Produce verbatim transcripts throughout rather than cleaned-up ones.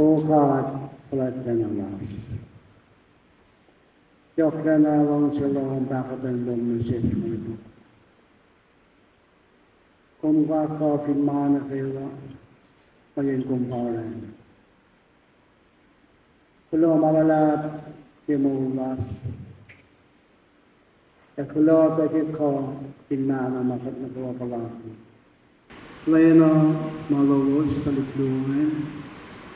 O God, fuhlwactlacna lasr, yohklacna luhngse lom, pahkotwen lom nuh sesr mwet uh. Kom kuh fin ma nuh kwewa, mweyen kom kuh oraclah. Kuloh ma luhlahp ke moul lasr, ac kuloh pac ke kuh in mahno ma kuht nuh kwewa puhlakihn. Lwelah ma lowos tuhlihk luo inge,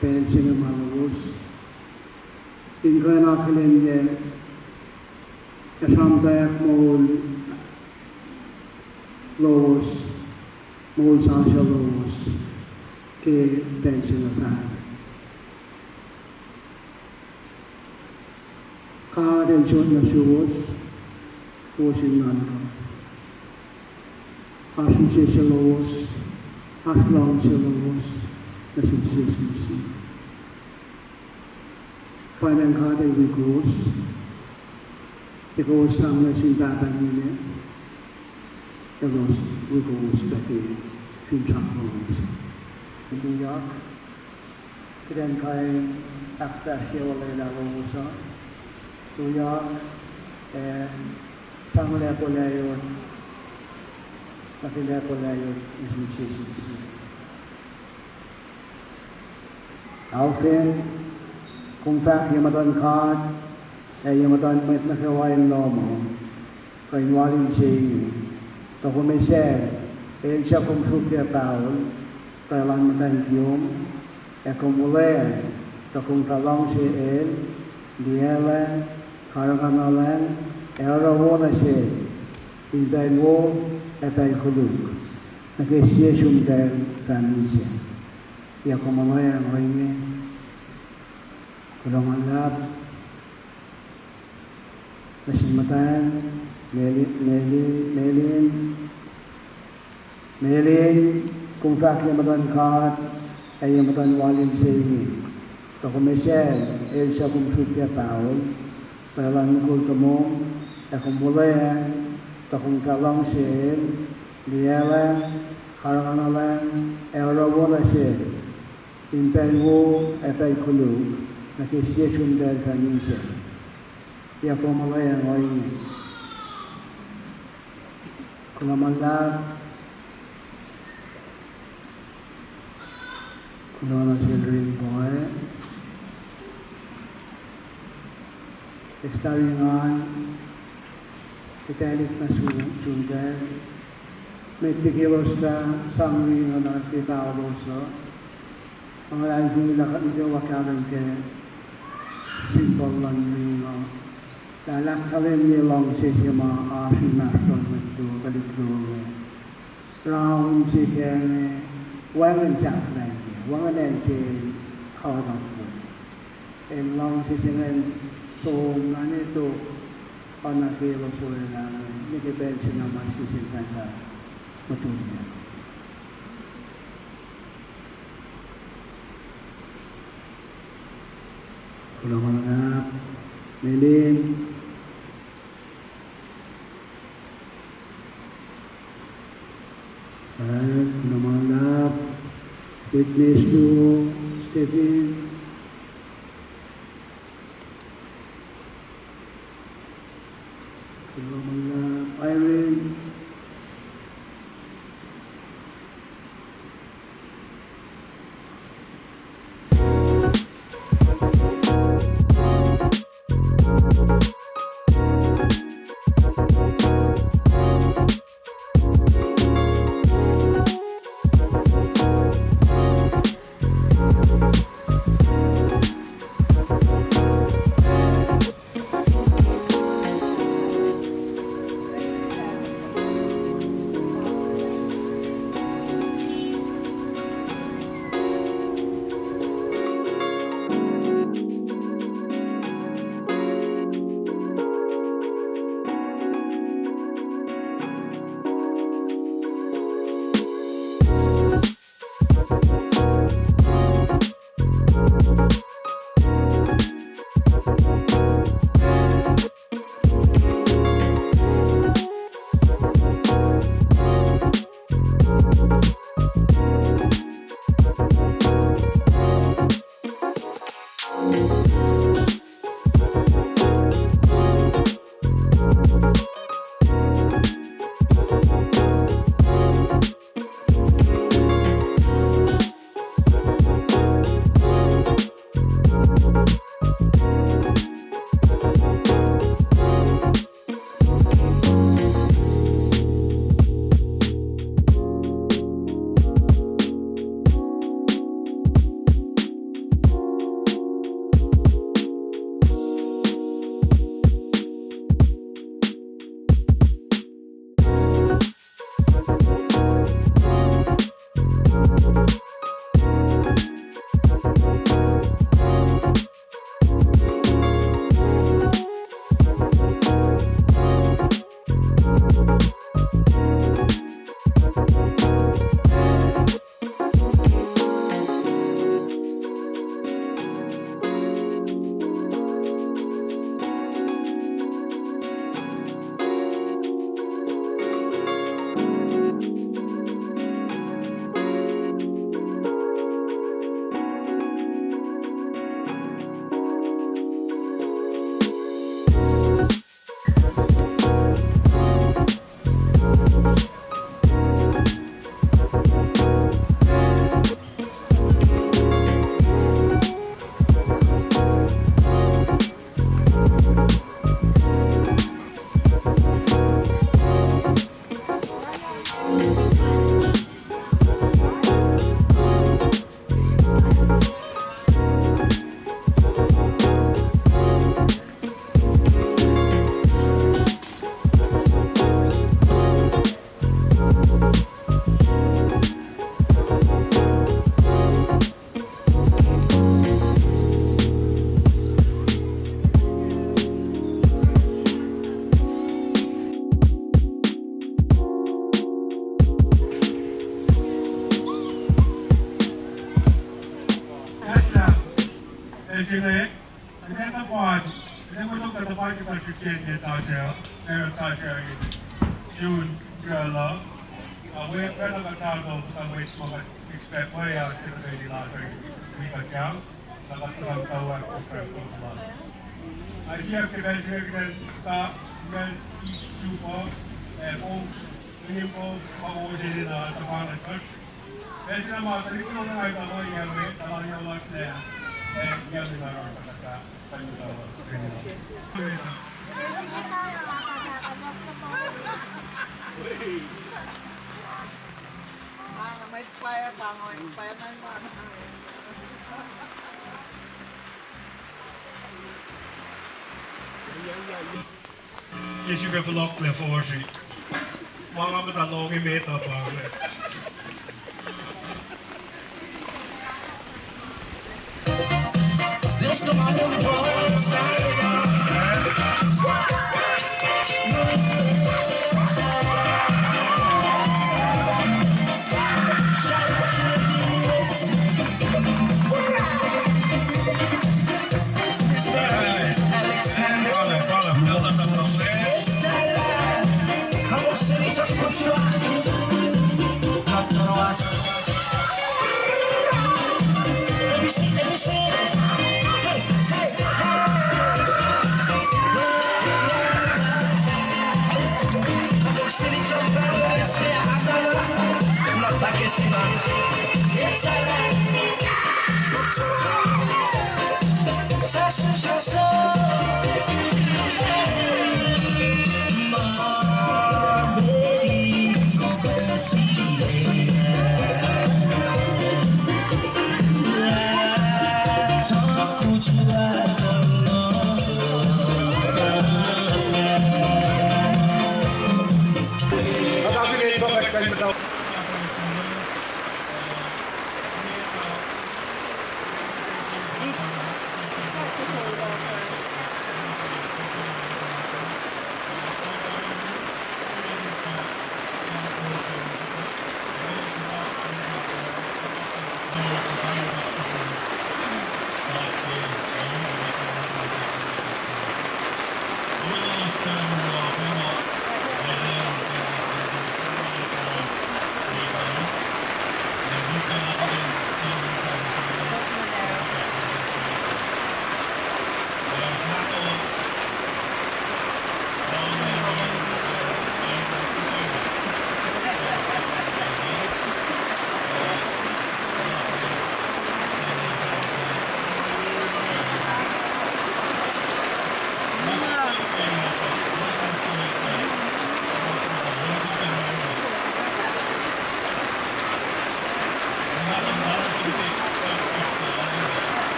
pacl se inge ma lowos, in kuh in akihlenyac ac sramtweack moul lowos, moul sasuc lowos ke pacl se inge fahk. God El sot nuh suwos, kowos in nuhnkuh. Oasr insese lowos, oasr luhngse lowos nuh sin sie sin sie. Pwacnwacng God El wi kowos, ke kowos sang nuh sin Pahpah ninac, elos wi kowos pac ke finsrak lowos. Tuyak, kuht in kuh in ahkfahsrye olwelah lowos uh. Tuyak, ac sang lacpo layot, nuh ke lacpo layot nuh sin sie sin sie. Alfin, kom fahk ye muhtuhn God ac ye muhtuhn mwet nuh kwewa in lohm uh, kuh in wal inse inge, tuh kom esacl, el suc kom sruokyac pahol, tuh elan muhtwacn kiyom, ac kom wuhlweacng, tuh kom fah luhngse el, liyacacng, karuhnguhnuhlacng, ac oruh wo nuh sel in pacl wo ac pacl koluk, nuh ke sie sum tacl fah misac. Yac kom wuhlweacng ohinge? Kuloh ma luhlahp nuh sin muhtwacn, Melin, Melin, Melin. Melin, kom fahk ye muhtuhn God ac ye muhtuhn wal inse inge, tuh kom esacl, el suc kom sruokyac pahol, tuh elan mukul tomom, ac kom wuhlweacng, tuh kom fah luhngse el, liyacacng, karuhnguhnuhlacng, ac oruh wo nuh sel in pacl wo ac pacl koluk, nuh ke sie sum tacl fah misac. Yac kom wuhlweacng ohinge? Kuloh ma luhlahp. Kuloh nuh sel ring pwacye. Eis tari ngan, etalik nuh sum, sum tacl. Met liki elos fah sang ring uh nuh ke paholos uh, nga luhlahlfongi lah kuht nuh kwewa kahlwem ke symbol luhn ring uh, lah ahkkahlwemye luhngse se ma oasr inmahsrlon mwet luo, tuhlihk luo inge. Raun se ke inge, wacngihn sahflahiyacn, wacngihn acn se kuhtuh. El luhngse se ingacn som na ne tok, oacna ke elos orwaclah inge, ne ke pacl se na ma sie sin pacl mutunya. Kuloh ma luhlahp, Melin. Kuloh ma luhlahp, witness luo, Stephen. Kuloh ma luhlahp, Irene. El se inge, kuht ac tuhpan, kuht ac muh tok kuht tuhpan kuht ac srihsrihk ke Sasha, Aaron Sasha in June, kuh la, uh, we pacna kuht sano, kuht mwet ma kuht expect ma ac oasr kuht tuhkweni lasr in wi kuht kang, na kuht tuhkuh tawak program soko lasr. Ac siyuck ke pacl se inge kuht in ta, men issue pa, eh, both, minimum both, ma wo se in, uh, tuhpan kuht Pacl se na ma tuhlihk nuhnak muh yac me, tuhlihk nuhnak lasr lah, eh, yac me na oruh kuhtuh, kuhtuh, kuhtuh. Ke srihpac fohlohklac fosrngah. Ma nga muhta lohng emet uh pa inge.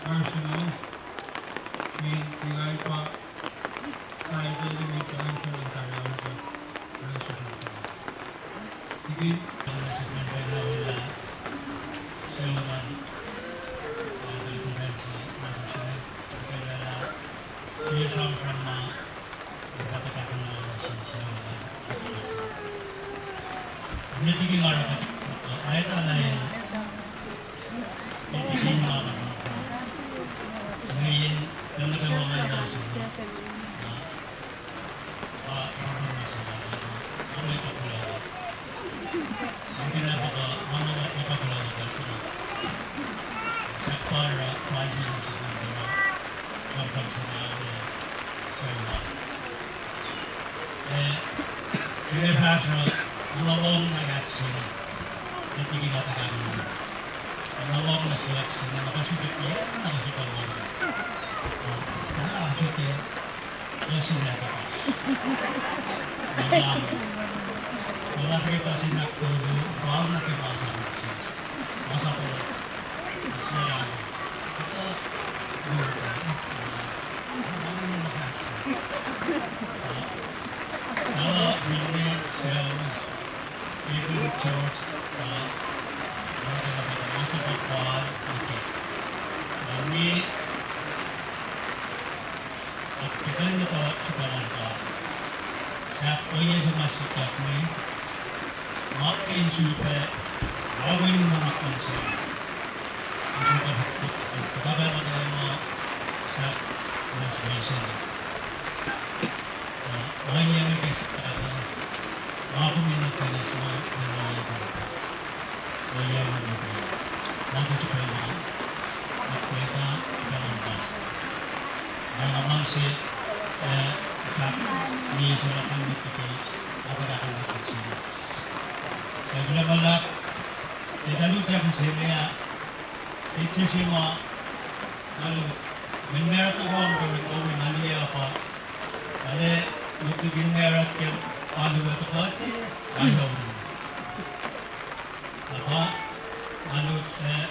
Arsenal, in Ilaipa, Saetel, Mitchell, Anthony, Tara, Ojo, Alessio, Anthony. Tikin, Alessio, Anthony, sucu luhn, uh, tuhlihk muhtwacn se, Nahtuhsr, ke oraclah sie sramsram ma, uh, fah tuhkahkihn nuh sin sucu luhn, uh, met liki nga oruh, uh, etuh lah el met liki nga oruh sramsram. Mweyen pacl nuh kwewa nga enenuh sum, uh, pa sramsram nuh sel, uh, nga muh ekuh kuloh. Nga kena pa kuh, nga muh ekuh kuloh kuh sula. Sahp pa oruh five minutes ago, sramsram se ma, uh, sucu la. Eh, kena fahsruh, nga lohng na kahs se inge. Met liki nga tuhkahkihn. Nga lohng na siyuck se inge, na kuh srihpac, na kuh srihpac lohng. Uh, na srihpac, kuh sin ahkuhtweyac. Na nga, nga lasr ke kuh sin ahktolu, fal nuh ke ma sa nuh se. Ma sa pa, uh, sie, uh, kuhtuh, uh, uh, uh, Winne, Sel, Evan, George, uh, uh, ma sa pa, uh, okay. Uh, me, Ac ke kuh in etuh srihpac luhn God, sahp ohiyac se ma sikyak inge, ma ke in sulpac, ma ke in nuhnak luhn se. In sulpac, kuhtuh pacl nuh ke ma sahp most recent. Uh, ohiyac ma ke sikyak uh, ma kom in nuhnak luhn se ma, ma ohiyac ma, ohiyac ma, ma ke srihpac ma, ma ke etuh srihpac luhn God. Nga luhngse, eh, fahk, misac luhk met liki, ma fahk ahkkahlwemye se. Ac kuloh ma luhlahp, etuh lutiyuck se inge ah, etse se ma, nga lut, mweyen marut nuh kwewa ma orek kuh wi nga liye uh pa, arlac, lut liki marut ke alu uh tuhkuh, alu uh. Na pa, nga lut, eh,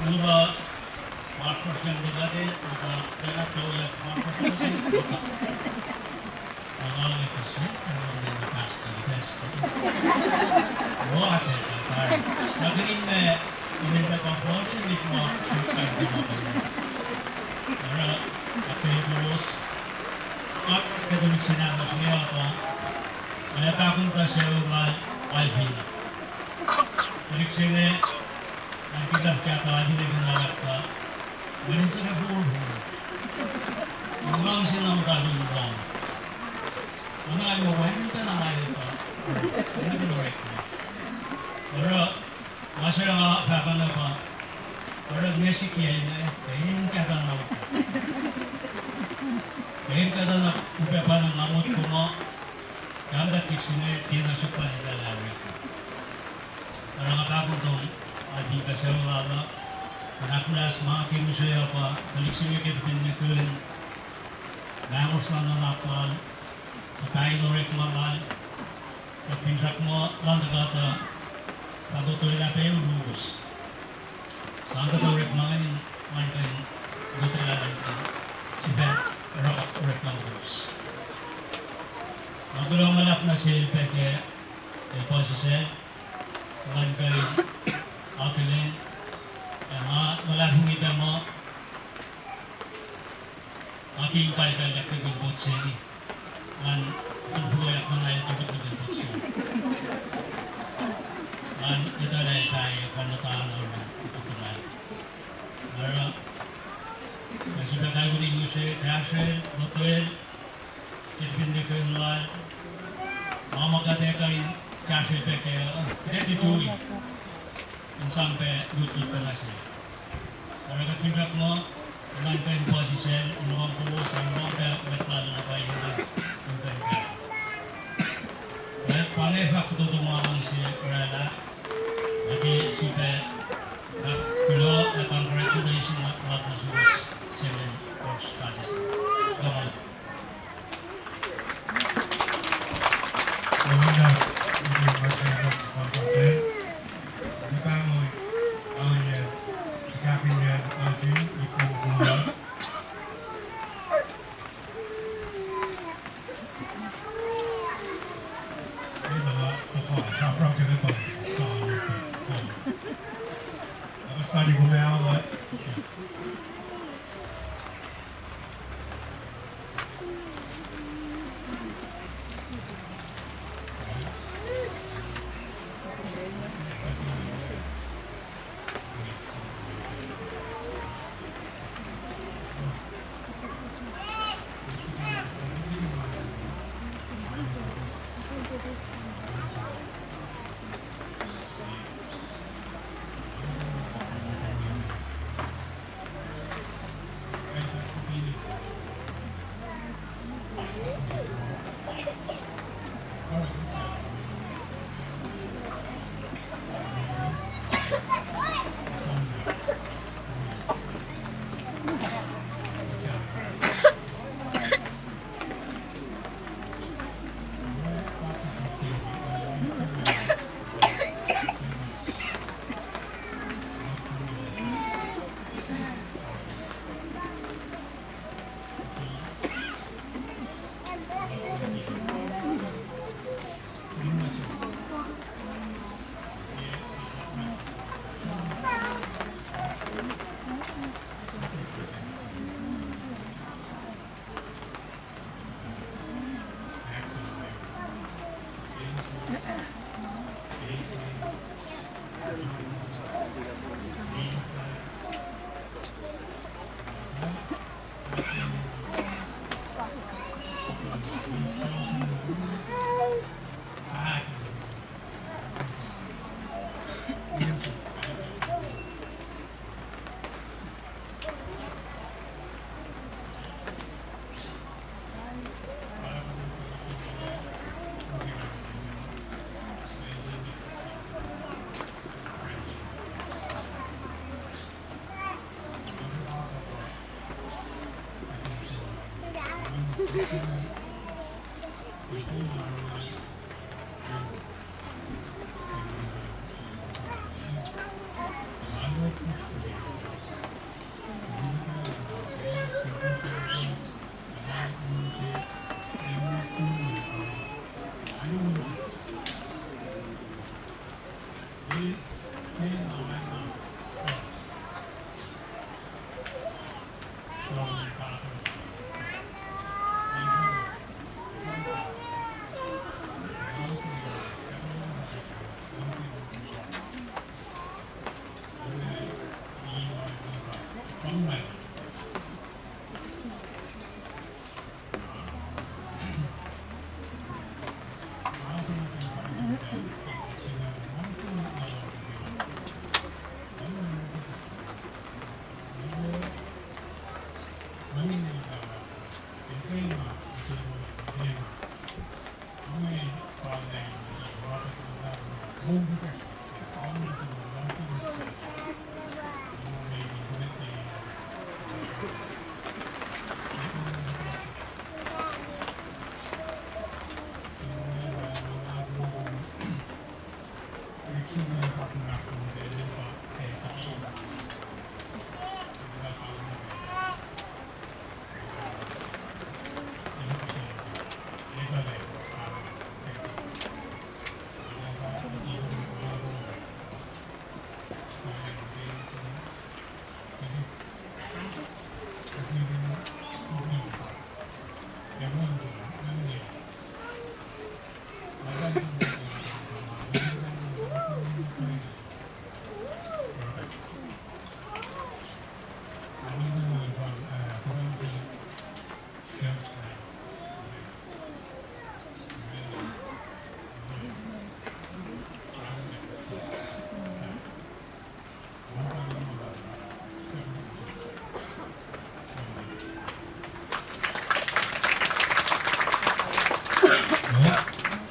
kuloh, pastor Sam tuhkuh, muhta, tuhkuh toyak pastor Sam, muhta. Nga nga ke se, talan na pastor, pastor. Muhta, tari. Sna kihtin ma, inen ta pastor, inen ma suk kain ke ma. Oruh, ate kowos, ak ke tuhlihk se nahtuhsr inge uh pa, nga pahkomuhta sucu lal Alvin. Tuhlihk se inge, nga kihtin kahto Alvin el fin alak uh, mweyen se ke forfor. Nga luhngse na muhta lun lohng. Nga na muh wacngihn pacna ma etuh, nga kihtin orekma. Oruh, ma se nga fahk inge pa, oruh nge sikyak inge, ke in kahto na upac. Ke in kahto na upac pa na nga motko muh, kahlwem tuh tuhlihk se inge tiacna suk pa in etuh lah orekma. Oruh nga pahkomuhta Alvin kuh sucu lal uh, kuh na kulas ma ke mihsenge uh pa, tuhlihk se inge ke fin nihkihn, mahmosr lal, nuhnak lal, suhpwacr in orekma lal, kuht finsrak muh elan tuhkuh tuh fah lotwelah pac elos. Sang kuhtuh orekma ingacn, elan kuh in lotwelah elan kuh in sifilpac oruh orekma lalos. Nga kuloh ma luhlahp nuh sel pac ke el puhsisacl, elan kuh in akihlen, ac nga luhlahlfongi pac muh nga ke in kalkal ahkkweye pot se inge, ngan fihlfohyak muh na el ke witness in pot se inge. Ngan etuh lah el pahyak, ngan muhta na oruh in kuhtuh ma. Oruh, nga sifilpac kalweni mihsenge, kahsrwel, lotwel, ke fin nihkihn lal, ma ma kuht ac kuh in kahsrwel pac kac, kuht ac tui in sang pac lutlut pacna se. Oruh kuht finsrak muh, elan kuh in puhsisacl, in lohng kowos, in lohng pac mwet lal na pwacye, in kuh in kahsrwel. Oruh pa inge fahk fototo ma luhngse oraclah, nuh ke sifilpac, fahk kuloh ac congratulation luhk nuh suwos, se inge, George Sanchez. Kuloh ma luhlahp. Oacna, ine ma se na fantasy. Nipango, ohiyac, kahkiyac, asin, ipom kuloh. Ina, tafa, sramsram se inge pa, sa, oh. Apostolic Kumeawa.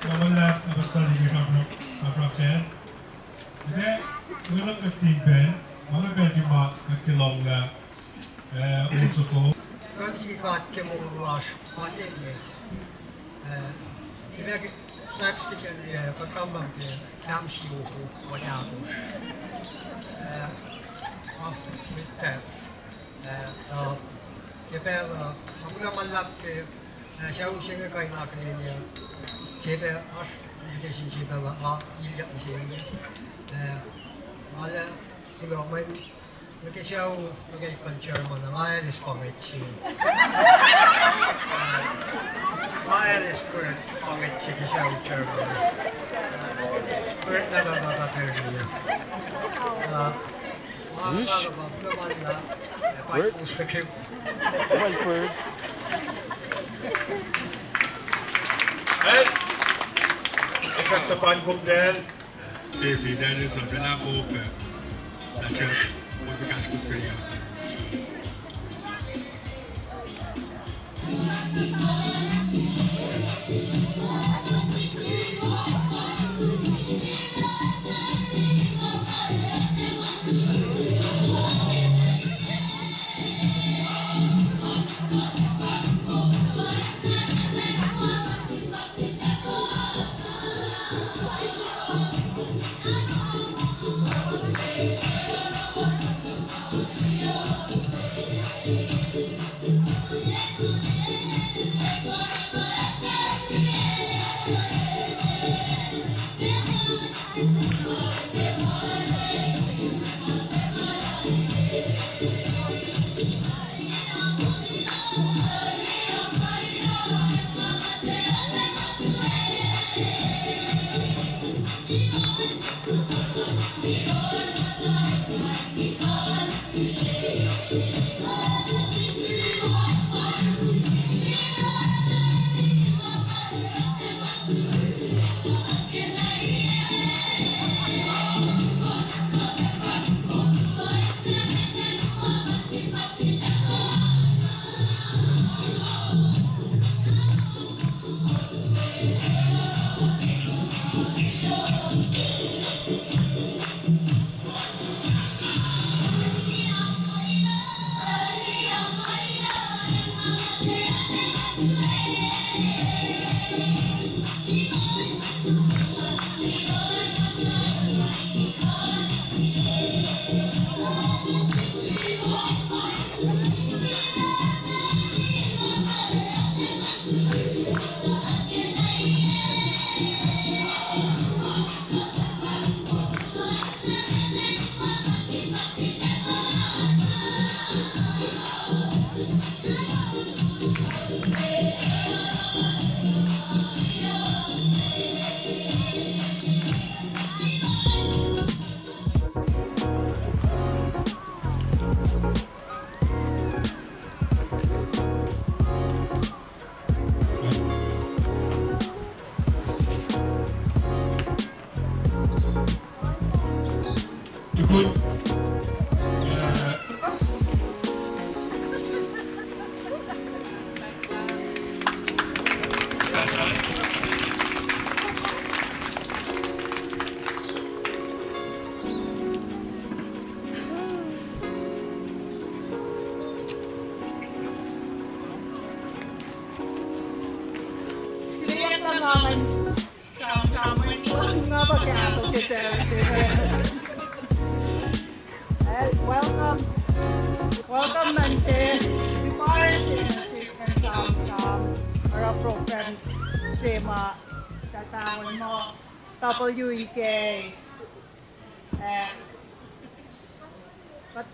Kuloh ma luhlahp, Apostolic Sramsram, Sramsram Sacn. Kuht ac weluhl kuht in pacl, ma inge pacl se ma kuht ke lohnglah, eh, on soko. Kuloh sin God ke moul lasr, ma se inge. Eh, sifilpac ke tahksrihk, eh, kuht sramsram ke Sam siofok, fuhs ahkosr. Eh, ah, with thanks. Eh, tuh, ke pacl uh, ma kuloh ma luhlahp ke, eh, sucu se inge kuh in akihlen, eh, se pac oasr invitation se pacl uh, nga ilyak mihsenge. Eh, nga lah, Kuloh, mweyen nuh ke sucu, nuh ke ipin chairman, nga eis pa ngwet se. Nga eis pa ngwet se ke sucu chairman. Pert na pahpah, pahpah pert na. Ah, ma, ma, ma, ma, ma, ma, ma, ma, ma, Well, pert. Eh, ekuh tuh pa kom Daniel. Steffi, Daniel, sa pacna ko, eh, na sel, mo fikaskut ke ya. Tukun, eh, Siyuck na nga ngan sramsram, mweyen nga pa kahto ke sel se. Eh, welcome. Welcome nuh se. Wi paret se nuh sihk ngan sramsram oruh program se ma kuht pahngon muh W E K. Eh, kuht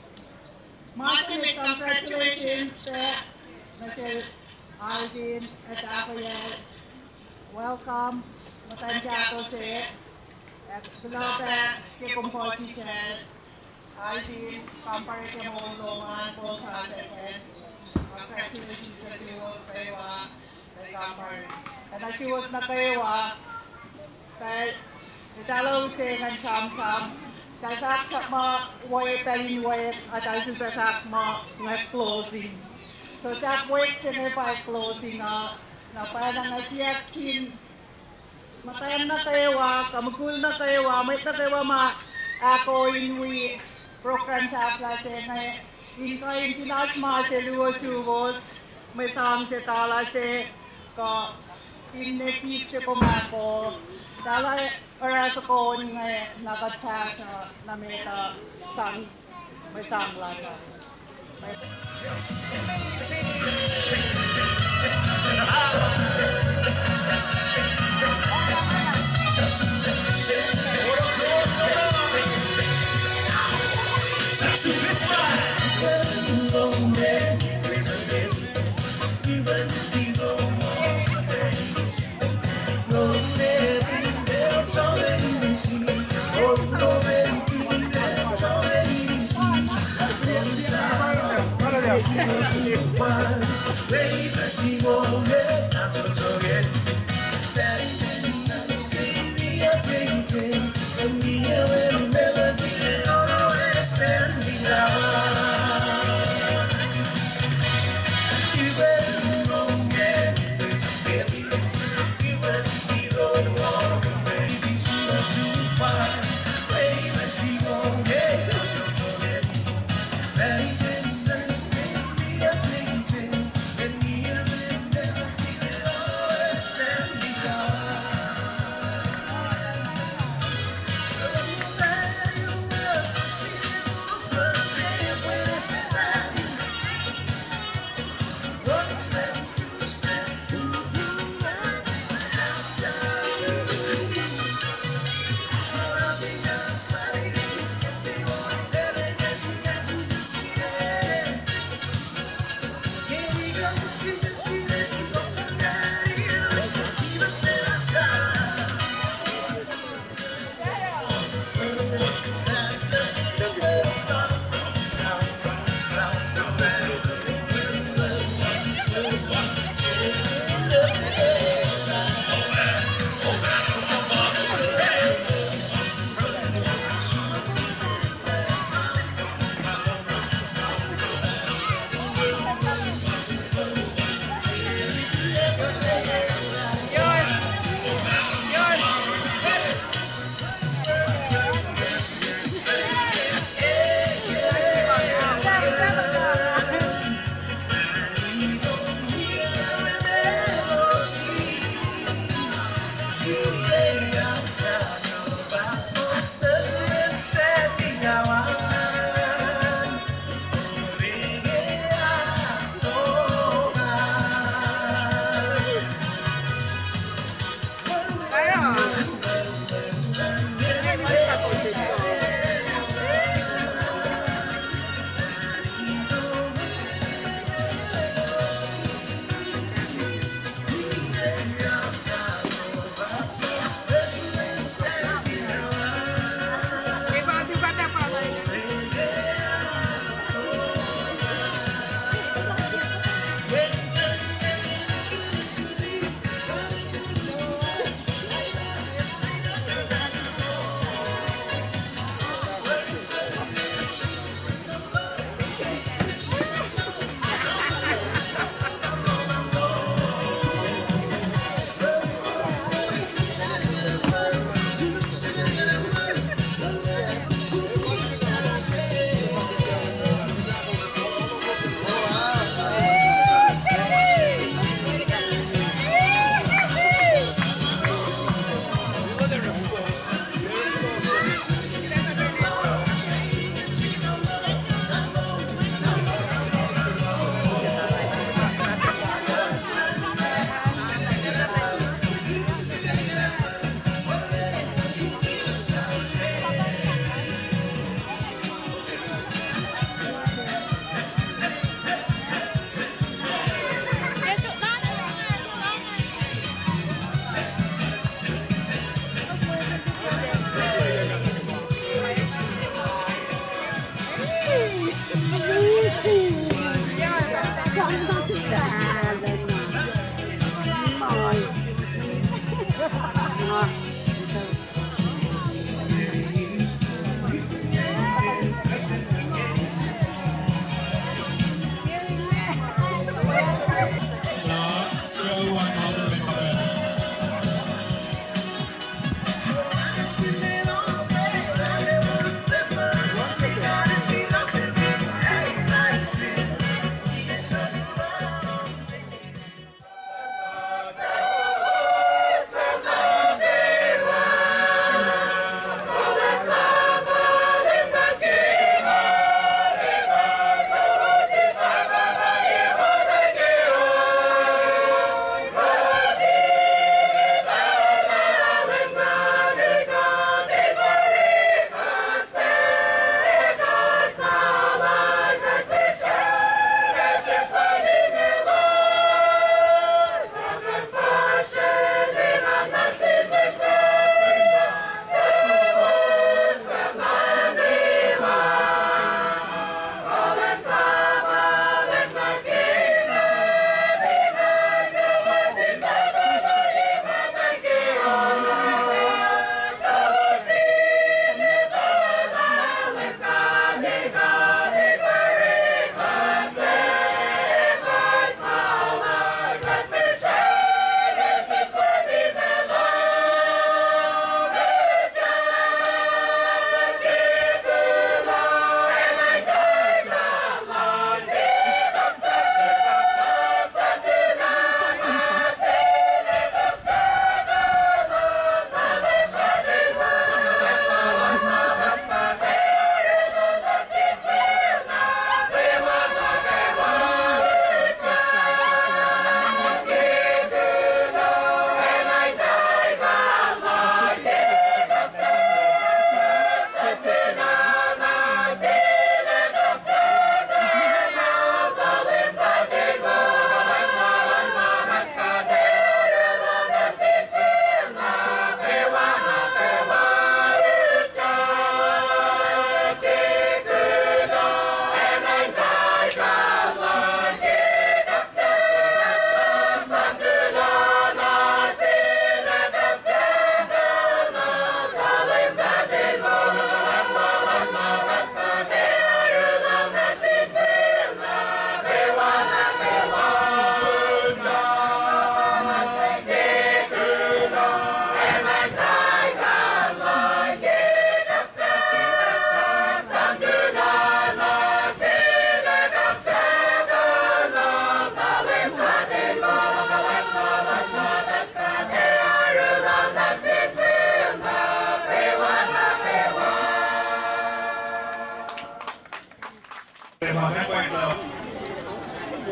ma se met congratulations, eh, nuh sel Alvin ac Takoyel. Welcome, muhtwacn kahto se. Ac kuloh pac ke kom puhsisacl. Alvin, kampare ke moul lom an, moul sasuc sacn. Congratulations nuh suwos kwewa. Ac nuh suwos nuh kwewa, pacl eltahl use ngan sramsram, eltahl fahk muh we pacl in we, eltahl sifilpac fahk muh ngwac closing. So sahp we se inge pa closing uh, na pacna nga siyuck sin muhtwacn nuh kwewa, kuh mukul nuh kwewa, mwet nuh kwewa ma ahko in wi program sahflah se inge, in kuh in fin oasr ma se luo suwos, mwe sang se, tala se, kuh in ne kif se kom ahko, tala oruh soko inge, na kuht fahsr uh, na met uh, sang, mwe sang lasr uh.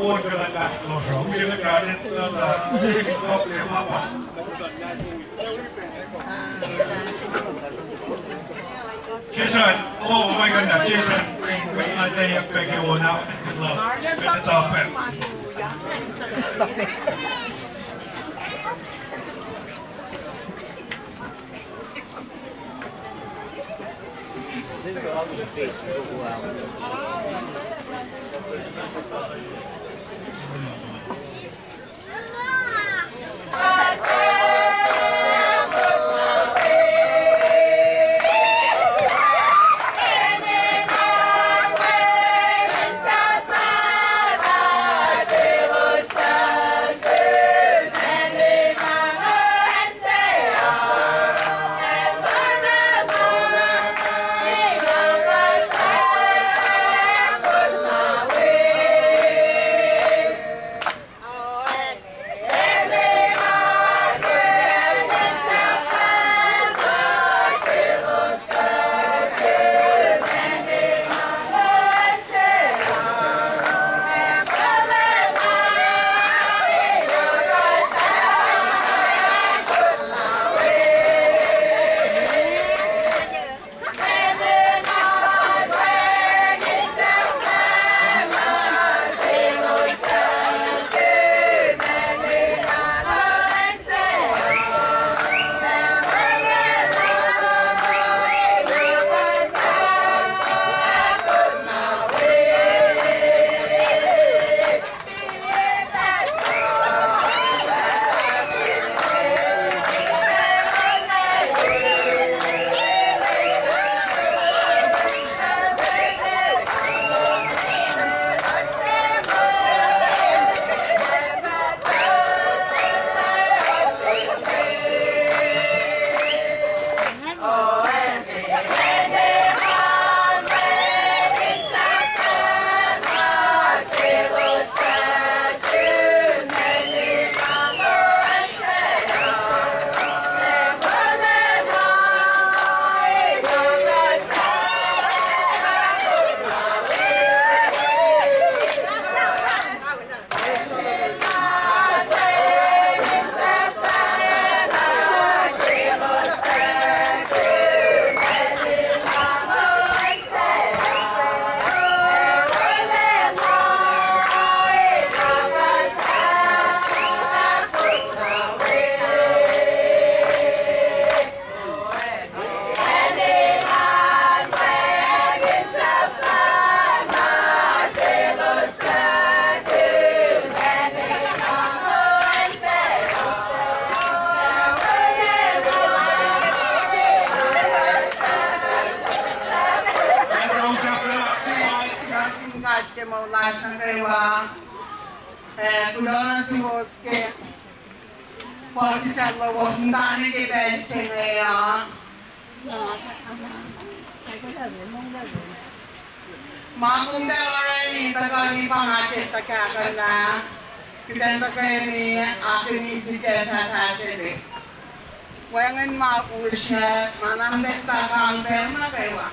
Ward kuh na kahsruh, use kuht karet, uh, use kuht kapte ma pa. Jason, oh my God, Jason, we, we, I tell you, back you on out, the love, the top end. Kuloh nuh suwos ke puhsisacl lowos muhta nuh ke pacl se inge uh. Ma kom tuh orani tuhkuh in pa nga ke tuhkahkuhnlah, kuht in tuhkweni akihlen sike fahfahsrwelihk. Wacngihn ma usrnguck, ma na muhtwacta kang pacl nuh kwewa.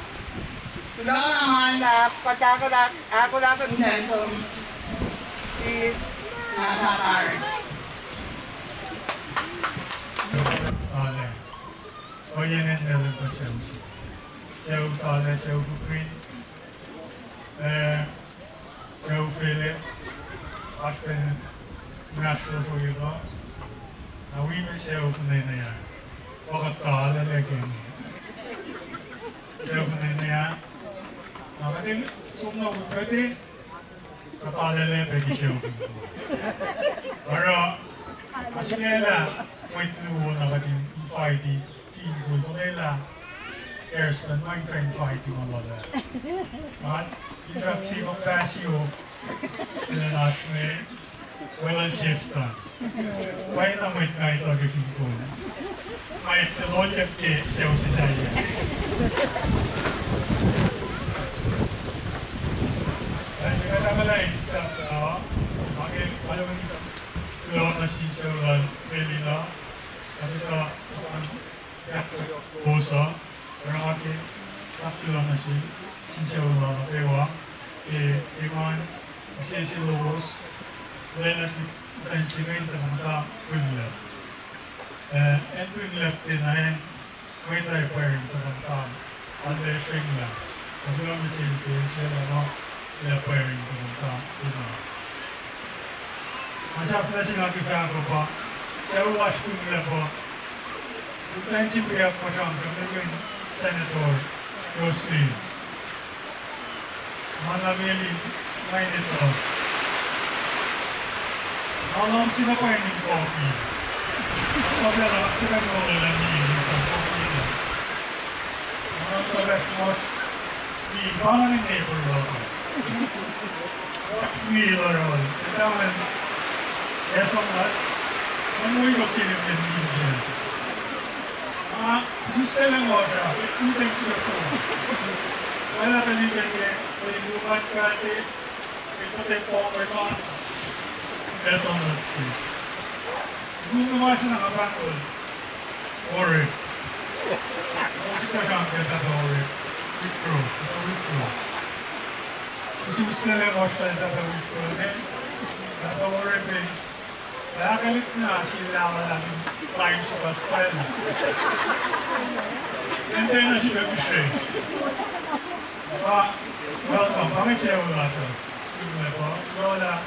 Kuloh na ma luhlahp, kuht ahkolah, ahkolah kom ten som. Please, na fahfahri. Tala. Ohiyacn acn Melbourne pa sucu se. Sucu Tala, sucu Fukrin. Eh, sucu Philip, oasr pac inmahsrlosr ohiyac kuh. Na wi me sucu Fenena ah. Pa kuht Tala lac ke inge. Sucu Fenena ah. Na kuht in som na utwe, kuht Tala lac pac ke sucu Fukrin. Oruh, ma sulaclah mwet luo na kuht in invite fin kol fuhlwelah Kirsten, ma in fah invite ma lal ah. Nga in fahk sifil pass yohk, elan oasr me, weluhl Sefton. Pwacyena mwet nga etuh ke fin kol. Nga etuh lolyuck ke sucu se sahyac. Ac kuht ahkolah in sahflah, ake alu in kuloh nuh sin sucu lal Melina, ac kuht uh, ac kuht uh, oruh nga ke kuloh nuh sin, sin sucu lal kwewa, ke engan, Sesi lowos, lwelah tuhlihk muhtwacn se inge in tuhkuh muhta pwinglap. Eh, acn pwinglap tiacna acn mwet uh pwacr in tuhkuh muhta an, ac srwenglah. Ac kuloh nuh sel ke el srwaclah muh el ac pwacr in tuhkuh muhta tiacna. Ma sahflah se nga ke fahk uh pa, sucu lasr pwinglap uh, muhtwacn se wiyuck ma sramsram, el wen Senator Jocelyn. Ma na meli, ma in etuh. Nga luhngse na pwacye in coffee. Kuh pacl uh nga tiac kuh in molwelah meli in sang coffee uh. Nga luhngse na pahsr mos meli, pa nga neighbor luhk uh. Meli lorol, etuh an, ac som lat, nga muh iko kilim ke meli se. Nga sislah ngohsr ah, two days before. Nga lah tuhlihk inge, el luhman kate, el pete pong we ma, ac som lat se. Kom nuh ma se na nga pahngol Orek. Kom sikuhsrang ke pahpah Orek. Withdraw, pahpah Withdraw. Kom sikuhsrang ke ngohsr lal pahpah Withdraw, eh? Pahpah Orek, eh? Pahpah Orek na sila wala in time suhkahs pacl. And then, as you can see, ah, welcome. Pa inge sucu lasr uh. Kuloh, kuloh lah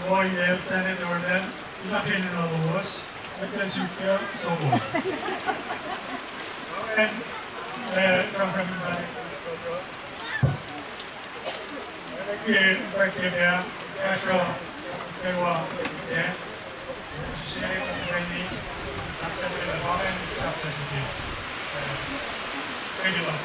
Roy el Senator el, introduction in lowos, mwet el suk uh, so on. And, uh, from, from, uh, ke, ke, ke, uh, Joshua, ke, uh, yeah. Sise, Benny, Aksa, ke, uh, Paul, and Safra, sike. Uh, ke, uh,